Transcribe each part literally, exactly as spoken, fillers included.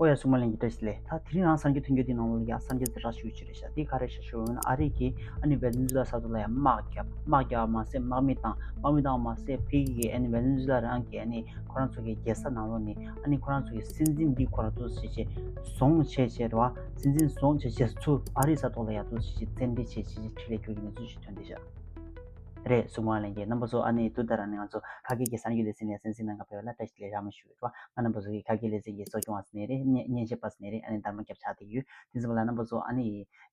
ཨོ་ཡ། སྲུང་མ་ལྷན་རྒྱས་བཀྲ་ཤིས་བདེ་ལེགས། ད་དེ་རིང་རང་གསར་འགྱུར་ཐོན་རྒྱུ་དེ་ནང་ལ་ཡ་གསར་འགྱུར་དེ་རགས་ཞུ་ཅིག་རེད་ཤག་དེ་ག་རེ་ཤག་ཞུ་བ་ན། ཨ་རི་གིས་ཨ་ནི་ཝེ་ནེ་ཛུ་ལ་ས་ཐོག་ལ་ཡ་དམག་བརྒྱབ། དམག་བརྒྱབ་པ་མ་ཟད་དམག་མི་བཏང་། དམག་མི་བཏང་བ་མ་ཟད་ཕ་གི་ཨ་ནི་ཝེ་ནེ་ཛུ་ལ་རང་གི་ཨ་ནི་ཁོ་རང་ཚོ་གི་རྒྱལ་ས་ནང་ལོགས་ནས་ཨ་ནི་ཁོ་རང་ཚོ་གི་སྲིད་འཛིན་འདི་ཁོ་རང་འདུག་སེ་བྱས་བཟུང་བྱས་བྱས་རེད་བ། སྲིད་འཛིན་བཟུང་བྱས་བྱས་ཚུར་ཨ་རི་ས་ཐོག་ལ་ཡ་འདུག་སེ་བྱས་བཙན་ཁྲིད་བྱས་བྱས་བྱས་ཁྲིད་ལས་རྒྱུག་གི་གནས་ཚུལ་ཞིག་ཐོན་བསྡད་ཤག་རེད། སྲུང་མ་ལྷན་རྒྱས་རྣམ་པ་ཚོ། ཨ་ནི་དུ་ལྟར་ནི་ང་ཚོ་ཁ་སྐད་ཀྱི་གསར་འགྱུར་ལེ་ཚན་ལ་གསན་གཟིགས་གནང་མཁན་ཕེབས་པ་ལ་བཀྲ་ཤིས་བདེ་ལེགས་རང་མ་ཞུ་ཡོད་རེད་བ། ང་རྣམ་པ་ཚོ་གི་ཁ་སྐད་ལེ་ཚན་གྱི་གཙོ་སྐྱོང་བ་ཟེར་ནས་རེད། སྙན་སྙན་ཞུ་པ་ཟེར་ནས་རེད། ཨ་ནི་འདར་མ་རྒྱབ་ཆགས་བསྡད་ཡོད། དེ་ཚོ་ལ་རྣམ་པ་ཚོ་ཨ་ནི་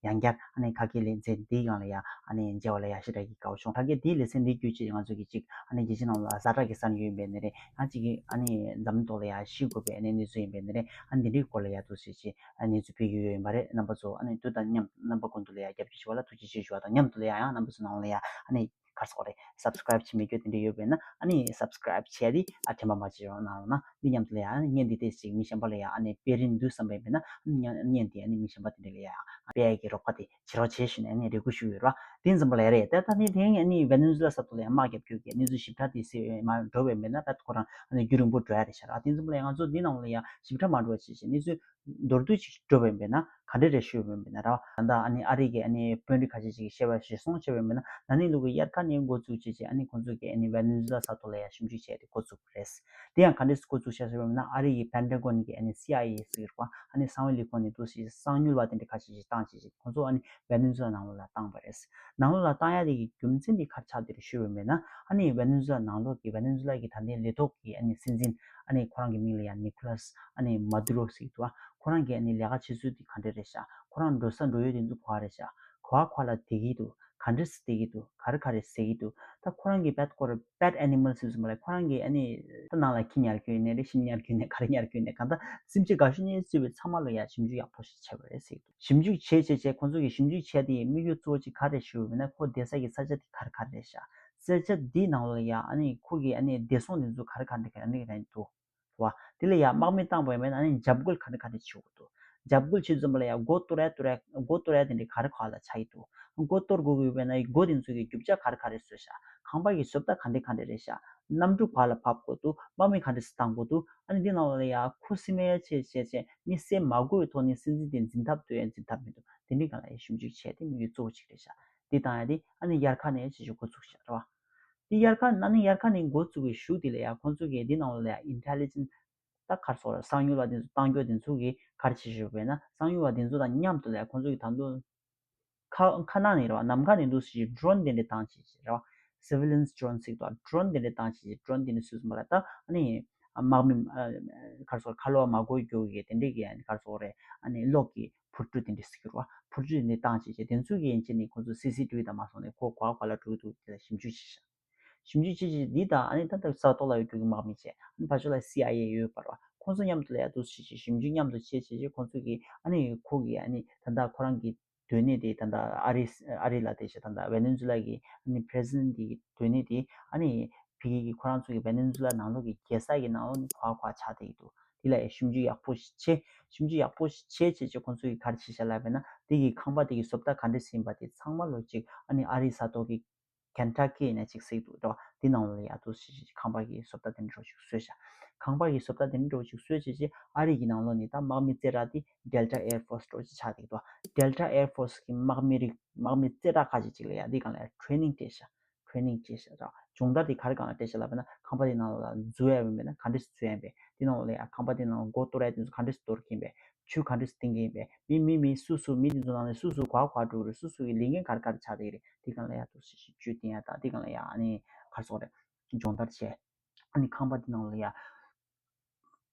ཡང་བསྐྱར་ཨ་ནི་ཁ་སྐད་ལེ་ཚན་འདིའི་སྒང་ལ་ཡ་ཨ་ནི་མཇལ་བ་ལ་ཡ་ཞེ་དྲག་གི་དགའ་བོ་བྱུང་། ཁ་སྐད་འདིའི་ལེ་ཚན་འདི་བརྒྱུད་ཅིག་ང་ཚོ་གི་ཅིག་ཨ་ནི་རྒྱལ་སྤྱི་ནང་ལ་ཛ་དྲག་གི་གསར་འགྱུར་ཡིན་པས་ནི་རེད། ཡང་ཅིག་གི་ཨ་ནི་འཛམ་གླིང་ཐོག་ལ་ཡ་ཤེས་དགོས་པའི་ཨ་ནི་གནས་ཚུལ་ཡིན་པས་ནི་རེད། ཨ་ནི་འདི་འདྲའི་སྐོར་ལ་ཡ་འདུག་སེ་བྱས་ཨ་ནི་གནས་ཚུལ་སྤེལ་རྒྱུ་ཡོད་ཡིན་པ་རེད། རྣམ་པ་ཚོ་ཨ་ནི་དུ་དང་མཉམ་རྣམ་པ་ཀུན་ཏུ་ལ་ཡ་རྒྱབ་སྐྱོར་ཞུ་བ་ལ་ཐུགས་རྗེ་ཆེ་ཞུ་བ་དང་མཉམ་དུ་ལ་ཡ་ཡང་རྣམ་པ་ཚོ་ནང་ལ་ཡ་ཨ་ནི་ག་རེ་ཟེར་དགོས་རེད། སབ་སི་ཀ་རེབ་བྱེད་མེད་རྒྱུ་དེ་འདྲ་ཡོད་པས་ན་ཨ་ནི་སབ་སི་ཀ་རེབ་བྱས་ཏེ་ཨ་དྲན་པ་མ་བརྗེད་རོགས་གནང་རོགས་གནང་། འདི་མཉམ་དུ་ལ་ཡ་ཨ་ནི་བརྙན་འདི་ཏོག་ཙམ་མི་གཞན་པ་ལ་ཡ་ཨ་ནི་སྤེལ་རན་འདུག་བསམ་པ་ཡིན་པས་ན་ཨ་ནི་བརྙན་འདི་ཨ་ནི་མི་གཞན་པ་དེ་འདྲ་ལ་ཡ་སྤེལ་ཡ་གི་རོགས་པ་དེ་བྱེད་རོགས་བྱེད་ཞུས་ནས་ཨ་ནི་རེ་སྐུལ་ཞུ་ཡོད་ར། དེ་ཙམ་པ་ལ་ཡ་རེད། ད་ད་ནི་དེ་རིང་ཨ་ནི་ཝེ་ནེ་ཛུ་ལ་ས་ཐོག་ལ་ཡ་དམག་རྒྱབ་རྒྱུ་གི་གནས་ཚུལ་ཞིབ་ཕྲ་དེ་གསལ་མ་འགྲོ་བས་མེད་ན་ད་ཁོ་རང་ཨ་ནི་རྒྱུན་རིང་པོ་འགྲོ་ཡ་རེད་ཤག་ར། དེ་ཙམ་པ་ལ་ཡ་ང་ཚོ་འདི་ནང་ལ་ཡ་ཞིབ་ཕྲ་མ་འགྲོ་བ་བྱེད་བྱེད་གནས་ཚུལ་མདོར་བསྡུས་ཅིག་འགྲོ་བ་ཡིན་པས་ན་ག་འདྲ་རེད་ཞུས་པ་ཡིན་པས་ན་ར། ད་ལྟ་ཨ་ནི་ཨ་རི་གི་ཨ་ནི་དཔོན་རིགས་ཁ་ཤས་ཅིག་གིས་བཤད་པ་ཞིག་སོང་བྱས་པ་ཡིན་པས་ན། ན་ནིང་ལོ་གི་དབྱར་ཁ་ནས་འགོ་བཙུགས་བྱས་བྱས་ཨ་ནི་ཁོང་ཚོ་གིས་ཨ་ནི་ཝེ་ནེ་ཛུ་ལ་ས་ཐོག་ལ་ཡ་ཞིབ་འཇུག་བྱས་ཏེ་འགོ་བཙུགས་པ་རེད། དེ་ཡང་ག་འདྲས་འགོ་བཙུགས་བྱས་ཟེར་བ་ཡིན་ན། ཨ་རི་ཡི་པེན་ཊ་གོན་གྱི་ཨ་ནི་སི་ཨའི་ཨེ་ཟེར་གྱི་རེད་བ། ཨ་ནི་གསང་བའི་ལས་ཁུངས་ནས་འདུག་སེ་གསང་ཉུལ་བ་དེ་འདྲ་ཁ་ཤས་ཤིག་བཏང་བྱས་བྱས་ཁོང་ཚོ་ཨ་ནི་ཝེ་ནེ་ཛུ་ལ་ནང་ལོགས་ལ་བཏང་བ་རེད། ནང་ལོགས་ལ་བཏང་ཡ་དེ་གི་རྒྱུ་མཚན་དེ་ག་རེ་ཆགས་བསྡད་རེད་ཞུས་པ་ཡིན་པས་ན། ཨ་ནི་ཝེ་ནེ་ཛུ་ལ་ནང་ལོགས་ཀྱི་ཝེ་ནེ་ཛུ་ལ་གི་ད་ལྟའི་ལས་ཐོག་གི་ཨ་ནི་སྲིད་འཛིན་ཨ་ནི་ཁོ་རང་གི་མིང་ལ་ཡ་ནི་ཁུ་ལ་སི་ཨ་ནི་མ་དུ་རོ་ཟེར་གྱི་འདུག་བ། ཁོ་རང་གི་ཨ་ནི་ལས་ཀ་བྱེད་ཚུལ་དེ་ག་འདྲ་རེད་ཤག་ཁོ་རང་འགྲོ་ས་འགྲོ་ཡུལ་དེ་ཚོ་ག་པར་རེད་ཤག་ག་པར་ག་པར་ལ་བསྡད་ཀྱི་འདུག་ག་འདྲས་སེ་བསྡད་ཀྱི་འདུག་ག་རེ་ག་རེ་ཟ་གི་འདུག་ད་ཁོ་རང་གི་པེ་ཊི་ཀོ་རེ་པེ་ཊི་ཨེ་ནི་མལ་ཟེར་ཙམ་པ་ལ་ཁོ་རང་གི་ཨ་ནི་ད་ནང་ལ་ཁྱི་ཉར་གྱི་ཡོད་ནའི་རེད། ཤིང་ཉར་གྱི་ཡོད་ནའི་ག་རེ་ཉར་གྱི་ཡོད་ནའི་གང་ལྟར་སེམས་ཅན་དགའ་ཤོས་ནས་གཙོས་པའི་ཚང་མ་ལ་ཡ་ཞིབ་འཇུག་ཡག་པོ་ཞིག་བྱས་པ་རེད་ཟེར་གྱི་འདུག་ཞིབ་འཇུག་བྱས་བྱས་བྱས་ཁོང་ཚོ་གིས་ཞིབ་འཇུག་བྱས་དེ་དམིགས་ཡུལ་གཙོ་བོ་གཅིག་ག་རེ་ཞུས་པ་ཡིན་ན། ཁོ་བསྡད་ས་གི་ས་ཆ་དེ་ག་རེ་ག་རེ་རེད་ཤག་ས་ཆ་འདིའི་ནང་ལ་ཡ་ཨ་ནི་ཁོ་གི་ཨ་ནི་བདེ་སྲུང་དེ་ཚོ་ག་རེ་ག་རེ་ག་རེ་ག་རེ་འདུག་བ། དེ་ལ་ཡ་དམག་མི་བཏང་བ་ཡིན་ན་ཨ་ནི་འཇབ་རྒོལ་ག་འདྲ་ག་འདྲ་བྱེད་དགོས་འདུག་འཇབ་རྒོལ་བྱེད་ཙམ་པ་ལ་ཡ་མགོ་གཏོར་ཡ་གཏོར་ཡ་མགོ་གཏོར་ཡ་དེ་འདྲ་ག་རེ་ག་ལ་ཆགས་ཀྱི་འདུག་མགོ་གཏོར་དགོས་ཀྱི་ཡོད་པ་ཡིན་ན་མགོ་དེ་ཚོ་གི་རྒྱུ་ཆ་ག་རེ་ག་རེ་བཟོས་ཤག་ཁང་པ་གི་བཟོ་ལྟ་ག་འདྲ་ག་འདྲ་རེད་ཤག་གནམ་གྲུ་ག་ལ་བབས་དགོས་འདུག་དམག་མི་ག་འདྲ་སེ་བཏང་དགོས་འདུག་ཨ་ནི་འདི་ནང་ལ་ཡ་ཁུ་སིམ་མེར་བྱས་བྱས་བྱས་མི་བསད་མ་དགོས་པའི་ཐོག་ནས་སྲིད་འཛིན་དེ་འཛིན་ཐབས་འདུག་ཡ་འཛིན་ཐབས་མི་འདུག་དེ་འདྲའི་སྒང་ལ་ཡ་ཞིབ་འཇུག་བྱས་ཏེ་དམིགས་ཡུལ་གཙོ་བོ་གཅིག་རེད་ཤག་འདི་བཏང་ཡ་དེ་ཨ་ནི་དབྱར་ཁ་ནས་བྱེད་རྒྱུ་འགོ་ཚུགས་ཤག་རེད་བ། དེ་དབྱར་ཁ་ན་ནིང་དབྱར་ཁ་ནས་འགོ་བཙུགས་པའི་གཞུག་དེ་ལ་ཡང་ཁོང་ཚོ་གིས་འདི་ནང་ལ་ཡང་ཨིན་ཊེ་ལི་ཇེན་སི་ད་ག་རེ་ཟེར་དགོས་རེད། གསང་ཉུལ་བ་དེ་ཚོ་གཏང་རྒྱུ་དེ་ཚོ་གིས་ག་རེ་བྱེད་བཞིན་ཡོད་པ་ཡིན་ན། གསང་ཉུལ་བ་དེ་ཚོ་དང་མཉམ་དུ་ལ་ཡང་ཁོང་ཚོ་གིས་ད་དུང་ཁ་ཁ་ནང་ནས་རེད་བ། ནམ་མཁའ་ནས་འདུག་སེ་ཌོ་རོན་དེ་འདྲ་བཏང་བྱས་བྱས་རེད་བ། སི་ཝི་ལི་ཡན་ཌོ་རོན་ཟེར་གྱི་འདུག་ཌོ་རོན་དེ་འདྲ་བཏང་བྱས་བྱས་ཌོ་རོན་དེ་འདྲ་བཟོས་སོང་བ་ལ་ད་ཨ་ནི་དམག་མི་ཨ་ག་རེ་ཟེར་དགོས་རེད། ཁ་ལོ་བ་མ་གོ་རྒྱུ་གི་དེ་འདྲ་གི་ཨ་ནི་ག་རེ་ཟེར་དགོས་རེད། ཨ་ནི་གློག་གི་འཕུར་གྲུ་དེ་འདྲ་ཟེར་གྱི་རེད་བ། འཕུར་གྲུ་དེ་འདྲ་བཏང་བྱས་བྱས་དེ་ཚོ་གིས་ཡན་ཆད་ནས་ཁོང་ཚོ་སི་སི་ཊི་བི་དང་མ་སོང་ནས་ཁོ་ག་པར་ག་པར་འགྲོ་གི་འདུག་དེ་ལ་ཞིབ་འཇུག་བྱས་ཤག་ཞིབ་འཇུག་བྱས་བྱས་འདི་དང་ཨ་ནི་ད་ལྟ་ས་ཐོག་ལ་ཡོད་རྒྱུ་གི་དམག་མི་བྱས། ཨ་ནི་ཕར་ཕྱོགས་ལ་སི་ཨའི་ཨེ་ཡོད་པ་རེད་བ། ཁོང་ཚོ་མཉམ་དུ་ལ་ཡ་འདུག་སེ་བྱས་བྱས་ཞིབ་འཇུག་མཉམ་དུ་བྱས་བྱས་བྱས་ཁོང་ཚོ་གིས་ཨ་ནི་ཁོ་གིས་ཨ་ནི་ད་ལྟ་ཁོ་རང་གི་སྡོད་གནས་དེ་ད་ལྟ་ཨ་རི་ཨ་རི་ལ་དེ་བྱས་ད་ལྟ་ཝེ་ནེ་ཛུ་ལ་གི་ཨ་ནི་པི་རེ་སི་ཌེན་ཊི་གི་སྡོད་གནས་དེ་ཨ་ནི་ཕ་གི་གི་ཁོ་རང་ཚོ་གི་ཝེ་ནེ་ཛུ་ལ་ནང་ལོགས་ཀྱི་རྒྱལ་ས་གི་ནང་ལོགས་ནས་ག་པར་ག་པར་ཆགས་བསྡད་ཀྱི་འདུག་དེ་ལ་ཡ་ཞིབ་འཇུག་ཡག་པོ་ཞིག་བྱས། ཞིབ་འཇུག་ཡག་པོ་ཞིག་བྱས་བྱས་བྱས་ཁོང་ཚོ་གིས་ག་རེ་བྱས་ཤག་ལབ་པ་ཡིན་ན། དེ་གི་ཁང་པ་དེ་གི་བཟོ་ལྟ་ག་འདྲ་ཞིག་ཡིན་པ་དེ་ཚང་མ་ལོ་གཅིག་ཨ་ནི་ཨ་རིའི་ས་ཐོག་གི་ཁེན་ཊ་ཀི་ནས་གཅིག་ཟེར་གྱི་འདུག་རེད་བ། དེ་ནང་ལ་ཡ་འདུག་སེ་བྱས་ཁང་པ་གི་བཟོ་ལྟ་དེ་འདྲ་ཞིག་བཟོས་ཤག་ཁང་པ་གི་བཟོ་ལྟ་དེ་འདྲ་ཞིག་བཟོས་བྱས་བྱས་ཨ་རི་གི་ནང་ལོགས་ནས་ད་དམག་མི་རྩེ་གྲས་དེ་ཌེལ་ཊ་ཨེར་ཕོར་སི་འདྲ་ཞིག་ཆགས་བསྡད་ཀྱི་འདུག་ཌེལ་ཊ་ཨེར་ཕོར་སི་གི་དམག་མི་རིགས་དམག་མི་རྩེ་གྲས་ཁ་ཤས་ཅིག་ལ་ཡ་འདི་སྒང་ལ་ཡ་ཊེ་རེ་ནིང་སྤྲད་ཤག་ཊེ་རེ་ནིང་སྤྲད་ཤག་ར། སྦྱོང་བརྡར་དེ་ག་རེ་སྒང་ལ་སྤྲད་ཤག་ལབ་པ་ན། ཁང་པ་དེ་ནང་ལ་འཛུལ་ཡ་ཡིན་པས་ན་ག་འདྲ་སེ་འཛུལ་ཡ་ཡིན་པས། དེ་ནང་ལ་ཡ་ཁང་པ་དེ་ནང་ལ་སྒོ་གཏོར་ཡ་དེ་ཚོ་ག་འདྲ་སེ་གཏོར་གྱི་ཡིན་པས། ཆུ་ག་འདྲ་སེ་བཏིང་གི་ཡིན་པས། མི་མི་མི་སུ་སུ་མི་དེ་ཚོ་ནང་ནས་སུ་སུ་ག་པར་ག་པར་འགྲོ་གི་རེད། སུ་སུ་གི་ལས་འགན་ག་རེ་ག་རེ་ཆགས་བསྡད་ཀྱི་རེད། དེ་སྒང་ལ་ཡ་འདུག་སེ་ཞིབ་དཔྱོད་བསྟན་ཡ་དང་དེ་སྒང་ལ་ཡ་ཨ་ནི་ག་རེ་ཟེར་དགོས་རེད། སྦྱོང་བརྡར་བྱས། ཨ་ནི་ཁང་པ་དེ་ནང་ལ་ཡ་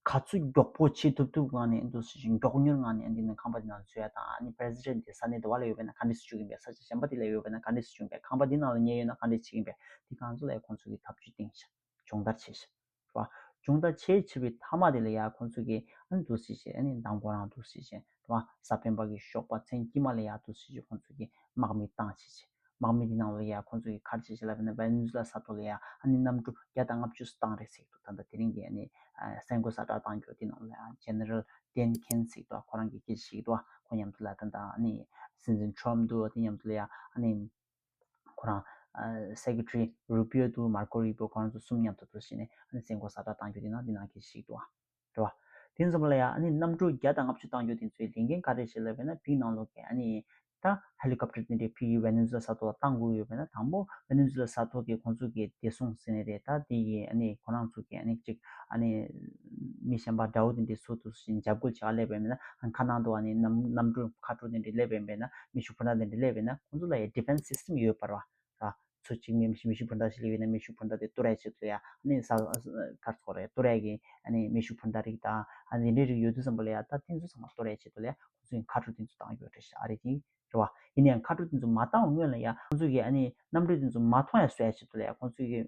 ག་ཚོད་མགྱོགས་པོ་བྱེད་ཐུབ་ཐུབ་ངང་ནས་འདུག་སེ་ཞིག་མགྱོགས་མྱུར་ངང་ནས་འདི་ནས་ཁང་པ་འདི་ནང་འཛུལ་ཡ་དང་། ཨ་ནི་པི་རེ་སི་ཌེན་ཊི་དེ་ས་གནས་དེ་པ་ལ་ཡོད་པ་ཡིན་ན་ག་འདྲ་སེ་བཅུག་གི་ཡིན་པས། ས་ཆ་གཞན་པ་དེ་ལ་ཡོད་པ་ཡིན་ན་ག་འདྲ་སེ་བཅུག་གི་ཡིན་པས། ཁང་པ་འདི་ནང་ལ་ཉལ་ཡོད་ན་ག་འདྲ་སེ་བྱེད་ཀྱི་ཡིན་པས། དེ་གང་ཚོ་ལ་ཡ་ཁོང་ཚོ་གིས་ཐབས་ཇུས་བཏིང་ཤག་སྦྱོང་བརྡར་བྱས་ཤག་རེད་བ། སྦྱོང་བརྡར་བྱས་བྱས་པའི་མཐའ་མ་དེ་ལ་ཡ་ཁོང་ཚོ་གིས་ཨ་ནི་འདུག་སེ་བྱས། ཨ་ནི་མདང་དགོང་རང་འདུག་སེ་བྱས་རེད་བ། གཟའ་སྤེན་པ་གི་ཞོགས་པ་མཚན་དཀྱིལ་མ་ལ་ཡ་འདུག་སེ་བྱས་ཁོང་ཚོ་གིས་དམག་མི་བཏང་བྱས་བྱས། དམག་མི་དེ་ནང་ལ་ཡ་ཁོང་ཚོ་གིས་ག་རེ་བྱས་བྱས་ལབ་པ་ན། ཝེ་ནེ་ཛུ་ལ་ས་ཐོག་ལ་ཡ་ཨ་ནི་གནམ་གྲུ་བརྒྱ་དང་ལྔ་བཅུ་བཏང་རེད་ཟེར་གྱི་འདུག་ད་ལྟ་དེ་རིང་གི་ཨ་ནི་ཨ་གསར་འགོད་གསལ་བསྒྲགས་བཏང་རྒྱུ་དེ་ནང་ལ་ཡ་ཇེ་ནེ་རལ་ཌེན་ཁེན་ཟེར་གྱི་འདུག་ཁོ་རང་གིས་སྐད་ཆ་བཤད་ཀྱི་འདུག་ཁོ་མཉམ་དུ་ལ་ད་ལྟ་ཨ་ནི་སྲིད་འཛིན་ཊྲམ་འདུག་དེ་མཉམ་དུ་ལ་ཡ་ཨ་ནི་ཁོ་རང་ཨ་སེ་ཀེ་ཊ་རི་རུ་པིའོ་འདུག་མར་ཀོ་རུ་པིའོ་ཁོ་རང་ཚོ་གསུམ་མཉམ་དུ་འདུག་སེ་བྱས་ནས་ཨ་ནི་གསར་འགོད་གསལ་བསྒྲགས་བཏང་རྒྱུ་དེ་ནང་དེ་ནང་སྐད་ཆ་བཤད་ཀྱི་འདུག་རེད་བ། དེ་ཙམ་ལ་ཡང་ཨ་ནི་གནམ་གྲུ་བརྒྱ་དང་ལྔ་བཅུ་བཏང་རྒྱུ་དེ་ཚོའི་ལས་འགན་ག་རེ་བྱེད་ལབ་ན། ཕིའི་ནང་ལོགས་ཀྱི་ཨ་ནི་ད་ཧེ་ལི་ཀོབ་ཊར་དེ་འདྲའི་ཕིའི་ཝེ་ནེ་ཛུ་ལ་ས་ཐོག་བཏང་དགོས་ཡོད་པས་ན། དང་པོ་ཝེ་ནེ་ཛུ་ལ་ས་ཐོག་གི་ཁོང་ཚོ་གི་བདེ་སྲུང་ཟེར་ནས་རེད། ད་དེ་ཡི་ཨ་ནི་ཁོ་རང་ཚོ་གི་ཨ་ནི་གཅིག་ཨ་ནི་མི་གཞན་པ་དགྲ་བོ་དེ་འདྲའི་ཚོ་དུ་ཞིག་འཇབ་རྒོལ་བྱེད་ག་སླེབས་པས་མེད་ན། ཁ་ནང་དུ་ཨ་ནི་གནམ་གནམ་གྲུ་མཁའ་གྲུ་དེ་འདྲའི་སླེབས་པས་མེད་ན། མེ་ཤུགས་འཕུར་མདའ་དེ་འདྲ་སླེབས་པས་ན། ཁོང་ཚོ་ལ་ཡ་ཌི་ཕེན་སི་སི་ཊམ་ཡོད་པ་རེད་བ། ར། ཚོ་གཅིག་མེ་མེ་ཤུགས་འཕུར་མདའ་ཞིག་སླེབས་ཡོད་ན། མེ་ཤུགས་འཕུར་མདའ་དེ་གཏོར་ཡ་ཆེད་དུ་ལ་ཡ་ཨ་ནི་ས་གར་ཚོ་རེད། གཏོར་ཡ་གི་ཨ་ནི་མེ་ཤུགས་འཕུར་མདའ་རིགས་དང་ཨ་ནི་དེ་འདྲའི་རིགས་ཡོད་དུས་ཙམ་པ་ལ་ཡ། ད་དེ་ཚོ་ཚང་མ་གཏོར་ཡ་ཆེད་དུ་ལ་ཡ་ཁོང་ཚོས་མཁའ་གྲུ་དེ་ཚོ་བཏང་ཡོད་རེད་ཤག་ཨ་རི་གི་རེད་བ། ཡིན་ནའང་མཁའ་གྲུ་དེ་ཚོ་མ་བཏང་བའི་སྔོན་ལ་ཡ་ཁོང་ཚོ་གི་ཨ་ནི་གནམ་གྲུ་དེ་ཚོ་མ་མཐོང་ཡ་བཟོ་ཡ་ཆེད་དུ་ལ་ཡ། ཁོང་ཚོ་གི་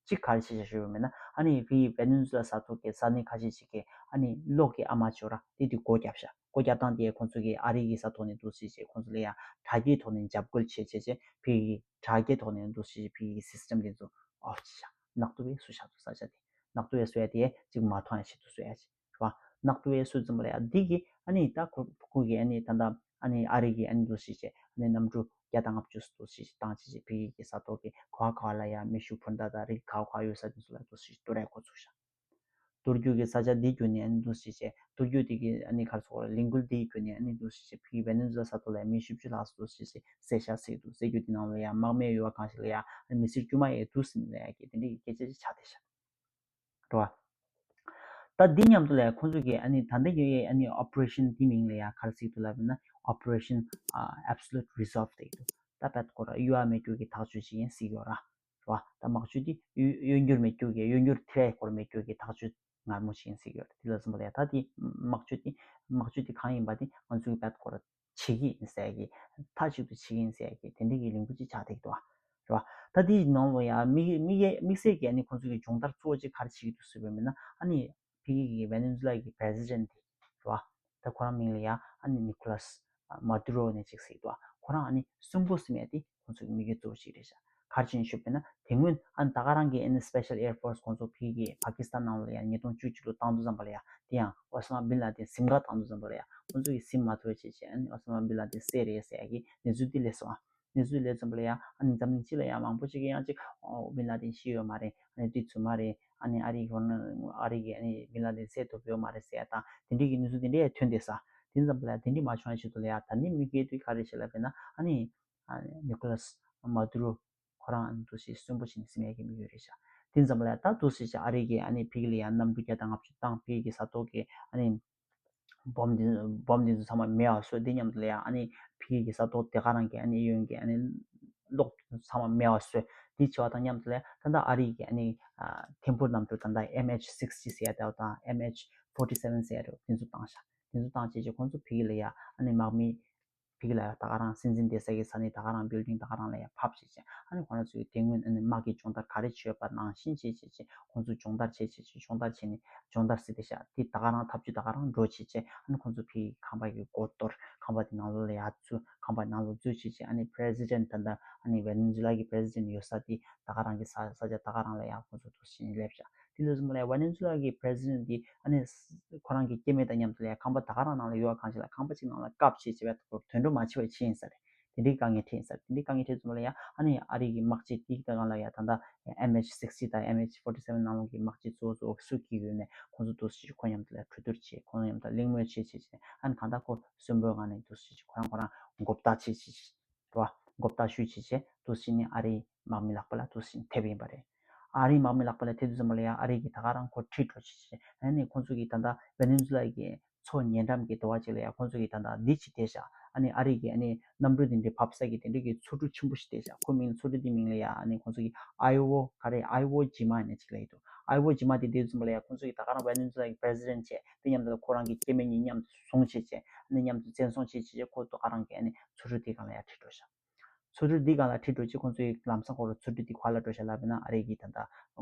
གཅིག་ག་རེ་བྱས་བཞག་ཞུས་པ་མེད་ན། ཨ་ནི་ཕིའི་ཝེ་ནེ་ཛུ་ལ་ས་ཐོག་གི་ས་གནས་ཁ་ཤས་ཤིག་གི་ཨ་ནི་གློག་གི་ཨ་མ་ཅོ་ར་དེ་དེ་སྒོ་བརྒྱབ་ཤག་སྒོ་བརྒྱབ་སྟངས་དེ་ཁོང་ཚོ་གི་ཨ་རི་གི་ས་ཐོག་ནས་འདུག་སེ་བྱས། ཁོང་ཚོ་ལ་ཡ་དྲ་རྒྱའི་ཐོག་ནས་འཇབ་རྒོལ་བྱས་བྱས་བྱས། ཕིའི་དྲ་རྒྱའི་ཐོག་ནས་འདུག་སེ་བྱས། ཕིའི་སི་སི་ཊམ་དེ་ཚོ་ཨོཕ་བྱས་ཤག་ནག་ཏུ་བས་བཟོས་ཤག་ཏུ་ས་ཆ་དེ་ནག་ཏུ་བས་བཟོ་ཡ་དེ་གཅིག་མ་མཐོང་ཡ་ཆེད་དུ་བཟོ་ཡ་ཆེད། རེད་བ། ནག་ཏུ་བས་སུ་ཙམ་ལ་ཡ་འདི་གི་ཨ་ནི་ད་ཁོ་ཁོ་གི་ཨ་ནི་ད་ལྟ་ཨ་ནི་ཨ་རི་གི་ཨ་ནི་འདུག་སེ་བྱས། ཨ་ནི་གནམ་གྲུ་བརྒྱ་དང་ལྔ་བཅུ་འདུག་སེ་བྱས་བཏང་བྱས་བྱས། ཕི་གི་ས་ཐོག་གི་ག་བ་ག་བ་ལ་ཡ་མེ་ཤུགས་འཕུར་མདའ་དང་རིགས་ག་བ་ག་བ་ཡོད་ས་དེ་ཚོ་ལ་འདུག་སེ་བྱས་གཏོར་ཡ་འགོ་ཚུགས་ཤག་གཏོར་རྒྱུ་གི་ས་ཆ་འདི་བརྒྱུད་ནས་ཨ་ནི་འདུག་སེ་བྱས། གཏོར་རྒྱུ་དེ་གི་ཨ་ནི་ག་རེ་ཟེར་དགོས་རེད། ལས་འགུལ་འདི་བརྒྱུད་ནས་ཨ་ནི་འདུག་སེ་བྱས། ཕི་གི་ཝེ་ནེ་ཛུ་ལ་ས་ཐོག་ལ་མི་བཞི་བཅུ་ལྷག་འདུག་སེ་བྱས་བསད་ཤག་ཟེར་འདུག་ཟེར་རྒྱུ་དེ་ནང་ལ་ཡ་དམག་མི་ཡོད་པ་གང་ཞིག་ལ་ཡ་ཨ་ནི་མི་སེར་དཀྱུས་མ་ཡས་འདུག་སེ་ལ་ཡ་གི་དེ་འདྲའི་གི་སྐད་ཆ་ཅིག་ཆགས་བསྡད་ཤག་རེད་བ། ད་འདི་མཉམ་དུ་ལ་ཁོང་ཚོ་གིས་ཨ་ནི་ད་ལྟ་ཡོད་ཡའི་ཨ་ནི་ཨོ་པ་རེ་ཤན་འདི་མིང་ལ་ཡ་ག་རེ་ཟེར་གྱི་འདུག་ལབ་ན། Operation Absolute Resolve ཟེར་གྱི་འདུག་ད་བད་ཁོ་ར་གཡོ་བ་མེད་རྒྱུ་གི་ཐག་གཅོད་ཅིག་ཡིན་ཟེར་གྱི་ཡོད་ར། རེད་བ། ད་དམག་ཇུས་འདི་གཡོ་གཡོ་འགུལ་མེད་རྒྱུ་གི་གཡོ་འགུལ་ཐེ་རེ་ཁོ་ར་མེད་རྒྱུ་གི་ཐག་གཅོད་ངར་མོ་ཞིག་ཡིན་ཟེར་གྱི་ཡོད་རེད། དེ་ལ་སོང་པ་ལ་ཡ་ད་དེ་དམག་ཇུས་དེ་དམག་ཇུས་དེ་གང་ཡིན་པ་དེ་ང་ཚོའི་བད་ཁོ་ར་བྱེད་ཀྱི་ཡིན་ཟེར་གྱི། མཐའ་གཅིག་ཏུ་བྱེད་ཀྱི་ཡིན་ཟེར་གྱི་དེ་འདྲའི་གི་ལས་འགུལ་ཅིག་ཆགས་བསྡད་ཀྱི་འདུག་བ། རེད་བ། ད་དེའི་ནང་ལ་ཡང་དམིགས་དམིགས་དམིགས་བསལ་གྱི་ཨ་ནི་ཁོང་ཚོ་གི་སྦྱོང་བརྡར་གཙོ་བོ་ཅིག་ག་རེ་བྱེད་ཀྱི་འདུག་ཟེར་བ་མིན་ན། ཨ་ནི་ཕ་གི་གི་ཝེ་ནེ་ཛུ་ལ་གི་པི་རེ་སི་ཌེན་ཊི་དེ་རེད་བ། ད་ཁོ་རང་མིང་ལ་ཡང་ཨ་ནི་ནི་ཁོ་ལ་སི་མ་དུ་རོ་ནས་ཅིག་ཟེར་གྱི་འདུག་བ། ཁོ་རང་ཨ་ནི་གསོན་པོ་ཟེར་མཁན་དེ་ཁོང་ཚོ་གི་དམིགས་ཡུལ་གཙོ་བོ་ཅིག་རེད་ཤག་ག་རེ་བྱས་ནས་ཞུས་པ་ཡིན་ན། དེ་སྔོན་ཨ་ནི་ད་ག་རང་གི་ཨ་ནི་སི་པེ་ཤལ་ཨེར་ཕོར་སི་ཁོང་ཚོ་ཕ་གི་གི་པ་ཀི་སི་ཐན་ནང་ལ་ཡང་ཉིས་སྟོང་བཅུ་གཅིག་ལོ་བཏང་དུས་ཙམ་པ་ལ་ཡང་དེ་ཡང་ཨོ་ས་མ་བིན་ལ་དིན་ཟིན་ག་བཏང་དུས་ཙམ་པ་ལ་ཡང་ཁོང་ཚོ་གི་ཟིན་མ་ཐུབ་པ་བྱས་བྱས། ཨ་ནི་ཨོ་ས་མ་བིན་ལ་དིན་བསད་རེད་ཟེར་ཡ་གི་གནས་ཚུལ་འདི་སླེབས་སོང་ཨ། གནས་ཚུལ་སླེབས་ཙམ་པ་ལ་ཡང་ཨ་ནི་འཛམ་གླིང་སྤྱི་ལ་ཡང་མང་པོ་ཅིག་གིས་ཡང་ཅིག་ཨོ་བིན་ལ་དིན་ཤི་ཡོད་མ་རེད། ཨ་ནི་དུས་ཚོད་མ་རེད། ཨ་ནི་ཨ་རི་ཡོང་ན་ཨ་རི་གིས་ཨ་ནི་བིན་ལ་དིན་བསད་ཐུབ་ཡོད་མ་རེད་ཟེར་ཡ་དང་། དེ་འདྲའི་གི་གནས་ཚུལ་དེ་འདྲ་ཡང་ཐོན་བསྡད་ས། དེ་ཙམ་པ་ལ་དེ་འདྲ་མ་བྱུང་བའི་ཆེད་དུ་ལ་ཡང་ད་ནི་དམིགས་ཡུལ་དེ་ག་རེ་ཞིག་ལབ་པ་ཡིན་ན། ཨ་ནི་ཨ་ནི་ནི་ཁོ་ལ་སི་མ་དུ་རོ་ཁོ་རང་ཨ་ནི་འདུག་སེ་གསོན་པོ་བྱས་ནས་ཟིན་ཡ་གི་དམིགས་ཡུལ་རེད་ཤག་དེ་ཙམ་པ་ལ་ཡང་ད་འདུག་སེ་བྱས་ཨ་རི་གིས་ཨ་ནི་ཕ་གི་ལ་ཡང་གནམ་གྲུ་བརྒྱ་དང་ལྔ་བཅུ་བཏང་། ཕ་གི་གི་ས་ཐོག་གི་ཨ་ནི་བོམ་དེ་བོམ་དེ་ཚོ་ཚང་མ་མེད་པ་བཟོས། དེ་མཉམ་དུ་ལ་ཡང་ཨ་ནི་ཕ་གི་གི་ས་ཐོག་དེ་ག་རང་གི་ཨ་ནི་གཡོན་གྱི་ཨ་ནི་གློག་ཚང་མ་མེད་པ་བཟོས། དེ་བྱས་པ་དང་མཉམ་དུ་ལ་ཡང་ད་ལྟ་ཨ་རི་གི་ཨ་ནི་ཨ་ཐིམ་ཕུག་གནམ་གྲུ་ད་ལྟ་ཨེམ་ཨེཆ་སིག་སི་ཊི་ཟེར་ཡ་དེ་དང་ཨེམ་ཨེཆ་ཕོར་ཊི་སེ་བན་ཟེར་ཡ་རེད། དེ་ཚོ་བཏང་ཤག་དེ་ཚོ་བཏང་བྱས་བྱས་ཁོང་ཚོ་ཕ་གི་ལ་ཡང་ཨ་ནི་དམག་མི་ཕ་གི་ལ་ཡང་ད་ག་རང་སྲིད་འཛིན་བསྡད་ས་གི་ས་གནས་ད་ག་རང་བིལ་ཌིང་ད་ག་རང་ལ་ཡང་ཕབ་བྱས་བྱས། ཨ་ནི་ཁོ་རང་ཚོའི་དེ་སྔོན་ཨ་ནི་དམག་གི་སྦྱོང་བརྡར་ག་རེ་བྱས་ཡོད་པ་ནང་བཞིན་བྱས་བྱས་བྱས། ཁོང་ཚོ་སྦྱོང་བརྡར་བྱས་བྱས་བྱས། སྦྱོང་བརྡར་བྱས་ནས་སྦྱོང་བརྡར་ཟེར་བསྡད་ཤག་དེ་ད་ག་རང་ཐབས་ཇུས་ད་ག་རང་འགྲོ་བྱས་བྱས། ཨ་ནི་ཁོང་ཚོ་ཕ་གི་ཁང་པ་གི་སྒོ་གཏོར། ཁང་པ་དེ་ནང་ལོགས་ལ་ཡར་འཛུལ། ཁང་པ་ནང་ལོགས་འཛུལ་བྱས་བྱས། ཨ་ནི་པི་རེ་སི་ཌེན་ཊི་ད་ལྟ་ཨ་ནི་ཝེ་ནེ་ཛུ་ལ་གི་པི་རེ་སི་ཌེན་ཊི་ཡོད་ས་དེ་ད་ག་རང་གི་ས་ས་ཆ་ད་ག་རང་ལ་ཡང་ཁོང་ཚོ་འདུག་སེ་བྱས་ནས་སླེབས་ཤག་དེ་ལ་སོང་པ་ལ་ཡང་ཝེ་ནེ་ཛུ་ལ་གི་པི་རེ་སི་ཌེན་ཊི་དེ་ཨ་ནི་ཁོ་རང་གི་སྐྱེ་དམན་དང་མཉམ་དུ་ལ་ཡང་ཁང་པ་ད་ག་རང་ནང་ལ་ཡོད་པ་གང་ཞིག་ལ་ཁང་པ་གཅིག་ནང་ལ་བཀབ་བྱས་བྱས་པའི་ཐོག་དོན་འགྲུབ་མ་བྱས་པ་བྱས་ཡིན་ས་རེད། དེ་འདྲའི་དཀའ་ངལ་འཕྲད་ཡིན་ས་རེད། དེ་འདྲའི་དཀའ་ངལ་འཕྲད་ཙམ་པ་ལ་ཡང་ཨ་ནི་ཨ་རི་གི་དམག་སྤྱི་དེའི་སྒང་ལ་ཡང་ད་ལྟ་ཨེམ་ཨེཆ་སིག་སི་ཊི་དང་ཨེམ་ཨེཆ་ཕོར་ཊི་སེ་བན་ནང་ལོགས་ཀྱི་དམག་སྤྱི་གཙོ་བོ་གཙོ་བོ་སུ་སྐྱེས་ཡོད་ནས་ཁོང་ཚོ་འདུག་སེ་ཁོ་མཉམ་དུ་ལ་གྲོས་བསྡུར་བྱས། ཁོང་མཉམ་དུ་གླེང་མོལ་བྱས་བྱས་བྱས། ཨ་ནི་གང་ལྟར་ཁོ་གསོན་པོའི་ངང་ནས་འདུག་སེ་ཁོ་རང་ཁོ་རང་མགོ་བཏགས་བྱས་བྱས་བྱས། རེད་བ། མགོ་བཏགས་ཞུས་བྱས་བྱས་འདུག་སེ་ནི་ཨ་རིའི་དམག་མི་ལག་པ་ལ་འདུག་སེ་ཐེབས་ཡིན་པ་རེད། ཨ་རིའི་དམག་མི་ལག་པ་ལ་ཐེབས་དུས་ཙམ་པ་ལ་ཡང་ཨ་རི་གིས་ད་ག་རང་ཁོ་ཁྲིད་འགྲོ་བྱས་བྱས། ཨ་ནི་ཁོང་ཚོ་གིས་ད་ལྟ་ཝེ་ནེ་ཛུ་ལ་གི་མཚོ་ཉེ་འགྲམ་གྱི་དེ་བ་ཅིག་ལ་ཡང་ཁོང་ཚོ་གིས་ད་ལྟ་འདི་ཅིག་བསྡད་ཤག་ཨ་ནི་ཨ་རི་གི་ཨ་ནི་གནམ་གྲུ་དེ་འདྲའི་བབས་ས་གི་དེ་འདྲའི་གི་མཚོ་གྲུ་ཆེན་པོ་ཞིག་བསྡད་ཤག་ཁོ་མིང་མཚོ་གྲུ་དེ་མིང་ལ་ཡང་ཨ་ནི་ཁོང་ཚོ་གིས་ཨའི་ཝོ་ག་རེ་ཨའི་ཝོ་ཇི་མ་ནས་ཅིག་ལ་ཡོད་འདུག་ཨའི་ཝོ་ཇི་མ་དེ་བསྡད་དུས་ཙམ་པ་ལ་ཡང་ཁོང་ཚོ་གིས་ད་ག་རང་ཝེ་ནེ་ཛུ་ལ་གི་པི་རེ་སི་ཌེན་ཊི་བྱས། དེ་མཉམ་དུ་ཁོ་རང་གི་སྐྱེ་དམན་གཉིས་མཉམ་དུ་བཟུང་བྱས་བྱས། ཨ་ནི་མཉམ་དུ་བཙན་བཟུང་བྱས་བྱས་བྱས། ཁོ་ད་ག་རང་གི་ཨ་ནི་མཚོ་གྲུ་དེ་སྒང་ལ་ཡང་ཁྲིད་འགྲོ་ཤག་མཚོ་གྲུ་འདི་སྒང་ལ་ཁྲིད་འགྲོ་ཅིག་ཁོང་ཚོའི་ལམ་སང་ཁོ་རང་མཚོ་གྲུ་འདི་ག་ལ་འགྲོ་ཤག་ལབ་ན། ཨ་རི་གི་ད་ལྟ་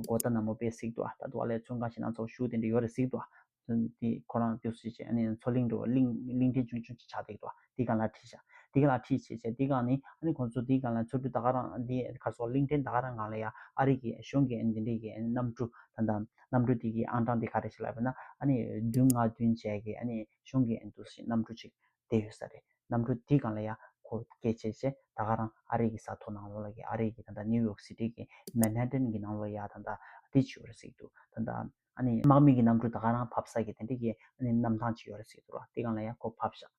གོ་ཏ་ན་མོ་བེ་ཟེར་གྱི་འདུག་ཨ། ད་དུང་ཨ་ལས་ཚོང་ཁང་ཞིག་ནང་ཚོགས་ཞུགས་དེ་འདྲ་ཡོད་རེད་ཟེར་གྱི་འདུག་ཨ། འདི་ཁོ་རང་དུས་སུ་བྱས་ཨ་ནི་མཚོ་གླིང་འགྲོ་བ་གླིང་གླིང་ཕྲན་ཆུང་ཆུང་ཅིག་ཆགས་བསྡད་ཀྱི་འདུག་ཨ། འདི་སྒང་ལ་ཁྲིད་ཤག་འདི་སྒང་ལ་ཁྲིད་བྱས་བྱས་འདི་སྒང་ནི་ཨ་ནི་ཁོང་ཚོ་འདི་སྒང་ལ་མཚོ་གྲུ་ད་ག་རང་འདི་ག་སོགས་གླིང་ཕྲན་ད་ག་རང་སྒང་ལ་ཡ་ཨ་རི་གི་གཞུང་གི་ཨ་ནི་འདི་འདྲའི་གི་ཨ་ནི་གནམ་གྲུ་ད་ལྟ་གནམ་གྲུ་འདི་གི་ཨང་གྲངས་འདི་ག་རེ་ཞིག་ལབ་ན། ཨ་ནི་བདུན་ལྔ་བདུན་བྱས་གི་ཨ་ནི་གཞུང་གི་ཨ་ནི་འདུག་སེ་གནམ་གྲུ་ཅིག་བསྡད་ཡོད་ས་རེད། གནམ་གྲུ་དེའི་སྒང་ལ་ཡ་ཁོ་སྐད་ཆ་བྱས་ད་ག་རང་ཨ་རི་གི་ས་ཐོག་ནང་ལོགས་ལ་གི་ཨ་རི་གི་ད་ལྟ་ནིའུ་ཡོག་སི་ཊི་གི་མན་ཧ་ཊན་གི་ནང་ལོགས་ཡ་ད་ལྟ་དེ་བྱས་ཡོད་རེད་ཟེར་གྱི་འདུག་ད་ལྟ་ ཨ་ནི་དམག་མི་གི་གནམ་གྲུ་ད་ག་རང་ཕབ་ས་གི་དེ་འདྲ་གི་ཨ་ནི་གནམ་ཐང་ཅིག་ཡོད་རེད་ཟེར་གྱི་འདུག་ར། དེ་སྒང་ལ་ཡ་ཁོ་ཕབ་ཤག་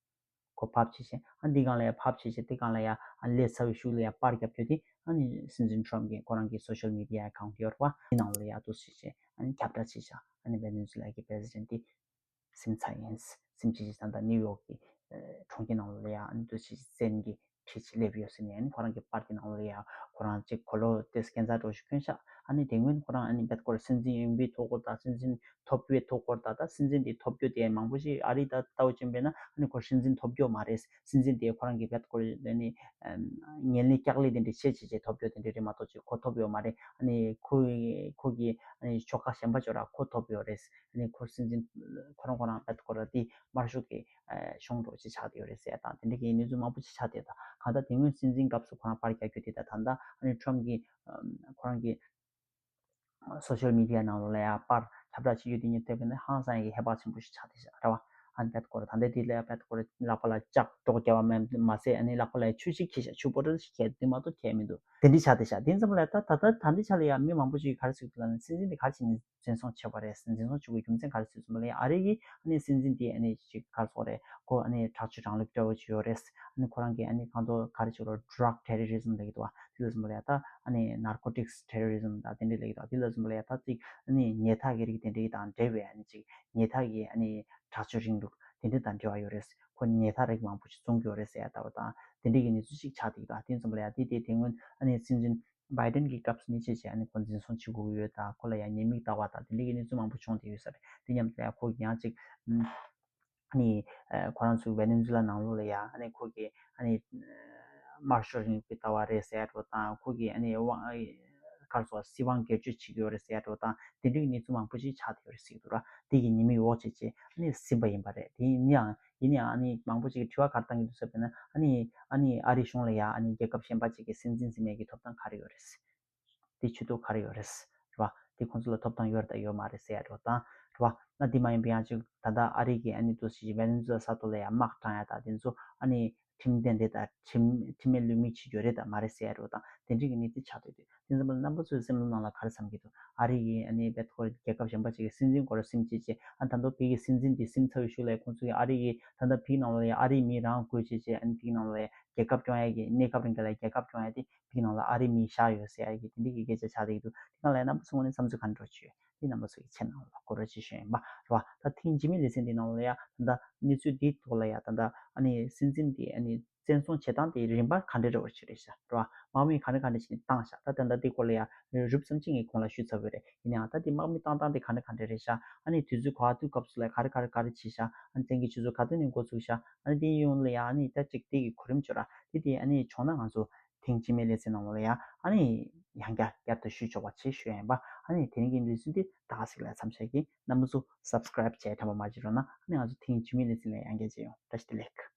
ཁོ་ཕབ་བྱས་བྱས། ཨ་འདི་སྒང་ལ་ཡ་ཕབ་བྱས་བྱས། དེ་སྒང་ལ་ཡ་ཨ་སླེབས་ཚར་བའི་གཞུག་ལ་ཡ་པར་རྒྱབ་རྒྱུ་དེ་ཨ་ནི་སྲིད་འཛིན་ཊམ་གྱི་ཁོ་རང་གི་སོ་ཤལ་མི་ཌི་ཡ་ཨེ་ཁའུན་ཊི་ཡོད་རེད་པ། དེ་ནང་ལ་ཡ་འདུག་སེ་བྱས་བྱས་ཨ་ནི་ཁྱབ་བསྒྲགས་བྱས་བྱས། ཨ་ནི་ཝེ་ནེ་ཛུ་ལ་གི་པི་རེ་སི་ཌེན་ཊི་དེ་སིམ་ཚར་ཡིན། སིམ་བྱས་བྱས་ད་ལྟ་ནིའུ་ཡོག་གི་ཨ་གྲོང་ཁྱེར་ནང་ལ་ཡ་ཨ་ནི་འདུག་སེ་བྱས་བཙན་གྱིས་ཁྲིད་བྱས་སླེབས་ཡོད་ཟེར་ནས། ཨ་ནི་ཁོ་རང་གི་པར་གྱི་ནང་ལ་ཡ་ཁོ་རང་གཅིག་གོ་ལོ་དེ་སྐས་འཛེག་འདྲ་བོ་ཞིག་གྱོན་ཤག་ཨ་ནི་དེ་སྔོན་ཁོ་རང་ཨ་ནི་བེད་ཀོར་སྲིད་འཛིན་ཡིན་པའི་ཐོག་སྐོར་དང་། སྲིད་འཛིན་ཐོབ་པའི་ཐོག་སྐོར་དང་། ད་སྲིད་འཛིན་དེ་ཐོབ་རྒྱུ་དེ་མང་པོ་ཞིག་ཨ་རི་ད་ལྟ་བུ་ཅན་པས་ན་ཨ་ནི་ཁོ་སྲིད་འཛིན་ཐོབ་རྒྱུ་མ་རེད། སྲིད་འཛིན་དེ་ཁོ་རང་གི་བེད་ཀོར་ཨ་ནི་ངན་ལྷད་སྐྱག་ལྷད་དེ་འདྲ་བྱས་བྱས་བྱས་ཐོབ་རྒྱུ་དེ་འདྲ་རེད་མ་གཏོགས་ཅིག་ཁོ་ཐོབ་ཡོད་མ་རེད། ཨ་ནི་ཁོ་ཁོ་གི་ཨ་ནི་ཕྱོགས་ཁག་གཞན་པ་ཅིག་ར་ཁོ་ཐོབ་ཡོད་རེད། ཨ་ནི་ཁོ་སྲིད་འཛིན་ཁོ་རང་ཁོ་རང་བེད་ཀོར་དེ་དམར་ཤོག་གི་གཞུང་འདྲ་བོ་ཅིག་ཆགས་བསྡད་ཡོད་རེད་ཟེར་དང་། དེ་འདྲ་གི་གནས་ཚུལ་མང་པོ་ཅིག་ཆགས་བསྡད། ད་གང་ལྟར་དེ་སྔོན་སྲིད་འཛིན་སྐབས་སུ་ཁོ་རང་པར་རྒྱག་རྒྱུ་དེ་དང་། ད་ལྟ་ཨ་ནི་ཊམ་གྱིས་ཁོ་རང་གི་སོ་ཤལ་མི་ཌི་ཡ་ནང་ལོགས་ལ་ཡ་པར་ཁྱབ་བསྒྲགས་བྱེད་རྒྱུ་དེ་ཉིད་ཐེབས་པ་ནི་ཧང་སང་ཡ་གི་ཧེ་བག་ཆེན་པོ་ཞིག་ཆགས་བསྡད་ཤག་རེད་བ། ཨ་ནི་བེད་ཀོར་ད་ལྟ་དེ་ལ་ཡ་བེད་ཀོར་ལག་པ་ལ་ལྕགས་སྒྲོག་བརྒྱབ་པ་མ་མ་ཟད། ཨ་ནི་ལག་པ་ལ་ཡ་ཆུ་ཞིག་འཁྱེར་ཤག་ཆུ་བོ་ཊལ་ཞིག་འཁྱེར། དེ་མ་གཏོགས་འཁྱེར་མི་འདུག་དེ་འདྲ་ཆགས་བསྡད་ཤག་དེ་ཙམ་ལ་ད་ད་ད་ད་འདི་ཆ་ལ་ཡ་མི་མང་པོ་ཅིག་ག་རེ་ཟེར་གྱི་འདུག་ལབ་ན། སྲིད་འཛིན་དེ་ག་རེ་བྱས་ནས་འཛིན་བཟུང་བྱས་པ་རེད། འཛིན་བཟུང་བྱེད་དགོས་རྒྱུ་མཚན་ག་རེ་ཟེར་ཙམ་པ་ལ་ཡ། ཨ་རི་གི་ཨ་ནི་སྲིད་འཛིན་དེ་ཨ་ནི་ཅིག་ག་རེ་ཟེར་དགོས་རེད། ཁོ་ཨ་ནི་དྲག་སྤྱོད་རང་ལུགས་འདྲ་བོ་ཅིག་ཡོད་རེད། ཨ་ནི་ཁོ་རང་གིས་ཨ་ནི་གང་ལྟར་ག་རེ་ཅིག་ལ་ཌྲག་ཊེ་རོ་རི་ཛམ་ལབ་ཀྱི་འདུག་བ། དེ་ལ་ཙམ་པ་ལ་ཡ་ད་ཨ་ནི་ནར་ཀོ་ཊིག་སི་ཊེ་རོ་རི་ཛམ་ད་དེ་འདྲ་ལབ་ཀྱི་འདུག་དེ་ལ་ཙམ་པ་ལ་ཡ་ད་ཅིག་ཨ་ནི་ཉལ་ཐ་གི་རིགས་དེ་འདྲ་དང་འབྲེལ་བའི་ཨ་ནི་ཅིག་ཉལ་ཐ་གི་ཨ་ནི་དྲག་སྤྱོད་རིང་ལུགས་དེ་འདྲ་དང་འབྲེལ་བ་ཡོད་རེད། ཁོ་ཉལ་ཐ་རིགས་མང་པོ་ཅིག་བཙོང་གི་ཡོད་རེད་ཟེར་ཡ་ལྟ་བུ་དང་། དེ་འདྲ་གི་གནས་ཚུལ་ཅིག་ཆགས་བསྡད་ཀྱི་འདུག་དེ་ཙམ་པ་ལ་ཡ་དེ་དེ་དེ་སྔོན་ཨ་ནི་སྲིད་འཛིན་བྷའི་ཌེན་གྱི་སྐབས་སུ་ནས་བྱས་བྱས་ཨ་ནི་ཁོ་འཛིན་བཟུང་བྱེད་དགོས་ཀྱི་ཡོད་དང་། ཁོ་ལ་ཡང་ཉེས་དམིགས་བཏགས་པ་དང་དེ་འདྲའི་གནས་ཚུལ་མང་པོ་བྱུང་བསྡད་ཡོད་ས་རེད། དེ་མཉམ་དུ་ཡང་ཁོ་ཡང་ཅིག་ཨ་ནི་ཁོ་རང་ཚོའི་ཝེ་ནེ་ཛུ་ལ་ནང་ལོགས་ལ་ཡང་ཨ་ནི་ཁོ་གིས་ཨ་ནི་དམར་ཤོག་རིང་ལུགས་ཀྱི་ལྟ་བ་རེད་ཟེར་ཡ་འདྲ་བོ་དང་། ཁོ་གིས་ཨ་ནི་དབང་གར་སོགས་སྲིད་དབང་སྒེར་གཅོད་བྱེད་ཀྱི་ཡོད་རེད་ཟེར་ཡ་འདྲ་བོ་དང་། དེ་འདྲའི་གནས་ཚུལ་མང་པོ་ཅིག་ཆགས་བསྡད་ཡོད་རེད་ཟེར་གྱི་འདུག་ར། དེ་གི་ཉེས་དམིགས་འོག་བྱས་བྱས་ཨ་ནི་ཟིན་པ་ཡིན་པ་རེད། དེ་ཡིན་ཡང་ཡིན་ཡང་ཨ་ནི་མང་པོ་ཅིག་གིས་དྲི་བ་ག་རེ་བཏང་གི་འདུག་ཟེར་བ་ཡིན་ན། ཨ་ནི་ཨ་ནི་ཨ་རིའི་གཞུང་ལ་ཡ་ཨ་ནི་རྒྱལ་ཁབ་གཞན་པ་ཅིག་གི་སྲིད་འཛིན་འཛིན་མཁན་གྱི་ཐོབ་ཐང་ག་རེ་ཡོད་རེད། དེ་ཇུས་གཏོགས་ག་རེ་ཡོད་རེད། རེད་བ། དེ་ཁོང་ཚོ་ལ་ཐོབ་ཐང་ཡོད་རེད་དང་ཡོད་མ་རེད་ཟེར་ཡ་འདྲ་བོ་དང་། རེད་བ། ན་དེ་མ་ཡིན་པ་ཡང་ཅིག་ད་ལྟ་ཨ་རི་གི་ཨ་ནི་འདུག་སེ་བྱས་ཝེ་ནེ་ཛུ་ལ་ས་ཐོག་ལ་ཡ་དམག་དྲངས་ཡ་དང་དེ་ཚོ་ཨ་ནི་ཁྲིམས་ལྡན་རེད་དང་། ཁྲིམས་ཁྲིམས་མེད་ལུགས་མེད་བྱེད་རྒྱུ་རེད་དང་མ་རེད་ཟེར་ཡ་འདྲ་བོ་དང་། དེ་འདྲའི་གི་གནས་ཚུལ་ཆགས་བསྡད་དུས་དེ་ཙམ་པ་ལ་རྣམ་པ་ཚོའི་སེམས་ནང་ལ་ག་རེ་བསམ་གྱི་འདུག་ཨ་རི་གི་ཨ་ནི་བེད་ཁོ་རྒྱལ་ཁབ་གཞན་པ་ཅིག་གི་སྲིད་འཛིན་སྐོར་ལ་སིམ་བྱས་བྱས། ཨ་ནི་ད་དུང་བོད་ཀྱི་སྲིད་འཛིན་དེ་སིམ་ཚར་བའི་གཞུག་ལ་ཁོང་ཚོ་གི་ཨ་རི་གི་ད་ལྟ་བོད་ནང་ལ་ཡ་ཨ་རིའི་མི་རང་བཀོལ་བྱས་བྱས། ཨ་ནི་བོད་ནང་ལ་ཡ་རྒྱལ་ཁབ་སྐྱོང་ཡ་གི་གནས་སྐབས་རིང་ག་ལ་རྒྱལ་ཁབ་སྐྱོང་ཡ་དེ་བོད་ནང་ལ་ཨ་རིའི་མི་བཞག་ཡོད་ཟེར་ཡ་གི་དེ་འདྲའི་གི་སྐད་ཆ་ཆགས་བསྡད་ཀྱི་འདུག་དེ་ནང་ལ་ཡ་རྣམ་པ་ཚོ་ངོས་ནས་བསམ་ཚུལ་ག་འདྲ་བྱོས། དེ་རྣམ་པ་ཚོ་གི་མཚན་ནང་ལ་སྐོར་ར་ཅིག་ཞུས་ཡིན་པ་རེད་བ། ད་ཐེངས་རྗེས་མའི་ལེ་ཚན་འདི་ནང་ལ་ཡ་ད་ལྟ་གནས་ཚུལ་འདིའི་ཐོག་ལ་ཡ་ད་ལྟ་ཨ་ནི་སྲིད་འཛིན་དེ་ཨ་ནི་བཙན་བཟུང་བྱེད་སྟངས་དེ་རིམ་པ་ག་འདྲ་འདྲ་བོ་ཞིག་རེད་ཤག་རེད་བ། དམག་མི་ག་འདྲ་ག་འདྲ་ཞིག་བཏང་ཤག་ད་ད་ལྟ་དེ་སྐོར་ལ་ཡ་རུབ་ཙམ་ཅིག་ངས་གོང་ལ་ཞུས་ཚར་བ་རེད། ཡིན་ནའང་ད་དེ་དམག་མི་བཏང་སྟངས་དེ་ག་འདྲ་ག་འདྲ་རེད་ཤག་ཨ་ནི་དུས་ཚོད་ག་དུས་སྐབས་སུ་ལ་ག་རེ་ག་རེ་ག་རེ་བྱས་ཤག་ཨ་ནི་བཙན་གྱིས་ཆུ་ཚོད་ག་དུས་ནས་འགོ་ཚུགས་ཤག་ཨ་ནི་དེ་ཡོང་ལ་ཡ་ཨ་ནི་ད་ཅིག་དེ་གི་གོ་རིམ་ཅིག་ར། དེ་དེ་ཨ་ནི་བྱུང་ན་ང་ཚོ་ཐེངས་རྗེས་མའི་ལེ་ཚན་ནང་ལ་ཡ་ཨ་ནི་ཡང་བསྐྱར་བསྐྱར་དུ་ཞུ་ཆོག་པ་བྱེད་ཞུ་ཡ་ཡིན་པ། ཨ་ནི་དེ་རིང་གི་ལེ་ཚན་འདི་ད་ག་ཟིག་ལ་མཚམས་བཞག་གི། རྣམ་པ་ཚོ་སབ་སི་ཀ་རེབ་བྱས་དྲན་པ་མ་བརྗེད་རོགས་གནང་། ཨ་ནི་ང་ཚོ་ཐེངས་རྗེས་མའི་ལེ་ཚན་ལ་ཡང་བསྐྱར་མཇལ་ཡོང་། བཀྲ་ཤིས་བདེ་ལེགས།